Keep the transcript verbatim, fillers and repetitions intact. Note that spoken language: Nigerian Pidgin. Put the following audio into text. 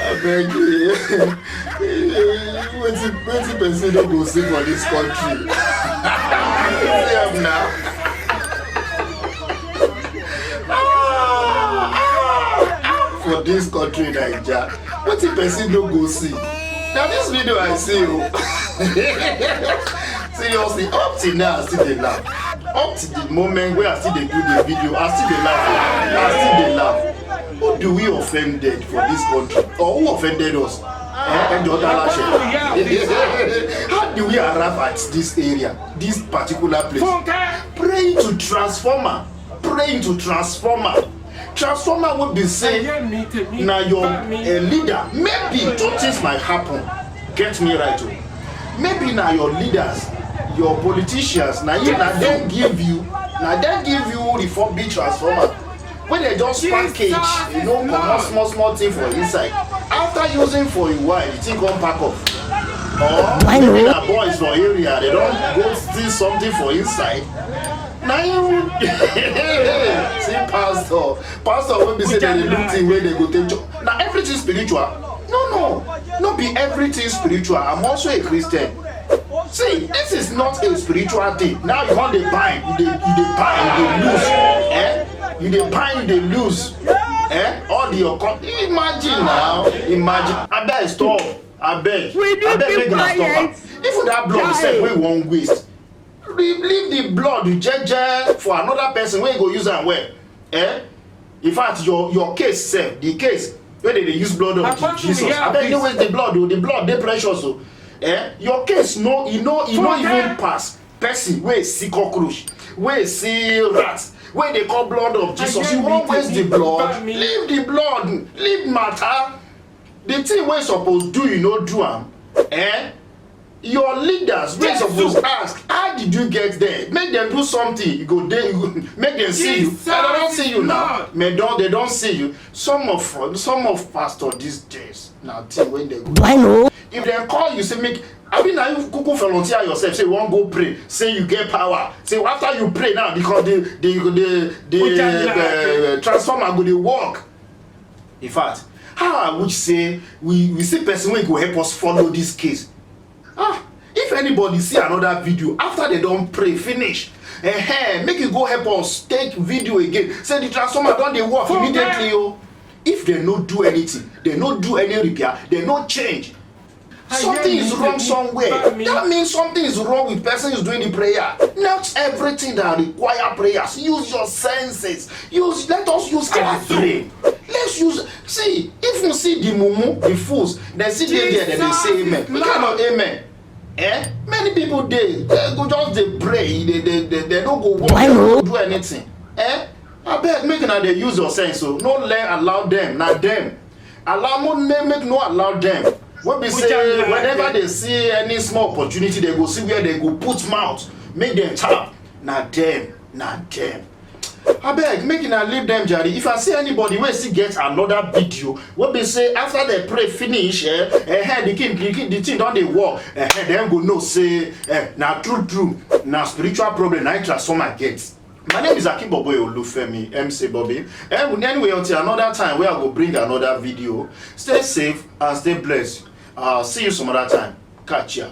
Abeg, eh, wetin, wetin person no go see for this country? See am now. For this country, Naija, wetin person no go see? Na this video I see o. Seriously, up till now I still dey laugh. Up to the moment wey I still dey do the video, I still dey laugh o. I still dey laugh. Who do we offended for this country? Or who offended us? Eh, Ẹ jọ̀ọ́, ta la ṣẹ̀? How do we arrive at this area, this particular place? Praying to transformer, praying to transformer. Transformer wey be say na your, eh, leader. Maybe two things might happen. Get me right o. Maybe na your leaders, your politicians, na you, na dem give you, na dem give you refurbished transformer wey dem just package, you know, comot small small thing for inside. After using for a while, the thing come pack off. Or maybe na boys for area, dem don go steal something for inside. Na you see pastor, pastor wey be say dem dey do thing wey dem go take chop. Na everything spiritual? No, no, no be everything spiritual. I'm also a Christian. See, this is not a spiritual thing. Now you come dey buy, you dey, you dey buy, you dey lose. Eh? You dey buy, you dey lose. Eh? All the your con-, imagine now, imagine. Abeg stop. Abeg, abeg make una stop am. Even that blood sef wey you wan waste, leave, leave the blood jeje for another person wey go use am well. Eh? In fact, your, your case sef, the case wey dem dey use blood of Jesus, abeg no waste the blood o. The blood dey precious o. Eh? Your case no, e no, e no even pass person wey see cockroach, wey see rat, wey dey call blood of Jesus. You wan waste the blood? Leave the blood, leave matter. The thing wey you suppose do, you no do am. Eh? Your leaders wey suppose ask, "How did you get there?" Make dem do something. You go dey, you go, make dem see you. Dem don see you now. Dem don, dem don see you. Some of, some of pastor these days, na thing wey dem go. If dem call you, say make, abi na you kuku volunteer yourself, say you wan go pray, say you get power, say after you pray now, because the, the, the, the, uh, transformer go dey work. In fact, how I wish say we, we see person wey go help us follow this case. Ah, if anybody see another video after dem don pray finish, eh, make you go help us take video again. Say the transformer don dey work immediately o. If dem no do anything, dem no do any repair, dem no change, something is wrong somewhere. That means something is wrong with person who's doing the prayer. Not everything that require prayers. Use your senses. Use, let us use our brain. Let's use, see, even see the mumu, the fools, dem still dey there, dem dey say amen. What kind of amen? Eh? Many people dey, dem go just dey pray, dem, dem, dem, dem no go work, dem no go do anything. Eh? Abeg, make una dey use your sense o. No let allow dem, na dem. Allow, mo-, make, make no allow dem. Wey be say whenever dem see any small opportunity, dem go see where dem go put mouth, make dem tap. Na dem, na dem. Abeg, make una leave dem jare. If I see anybody wey still get another video, wey be say after dem pray finish, eh, eh, eh, the thing, the thing, the thing don dey work, eh, eh, dem go know say, eh, na true true, na spiritual problem na im transformer get. My name is Akinboboye Olufemi, M C Bobby. Eh, anyway, until another time wey I go bring another video, stay safe and stay blessed. Uh, see you some other time. Catch ya.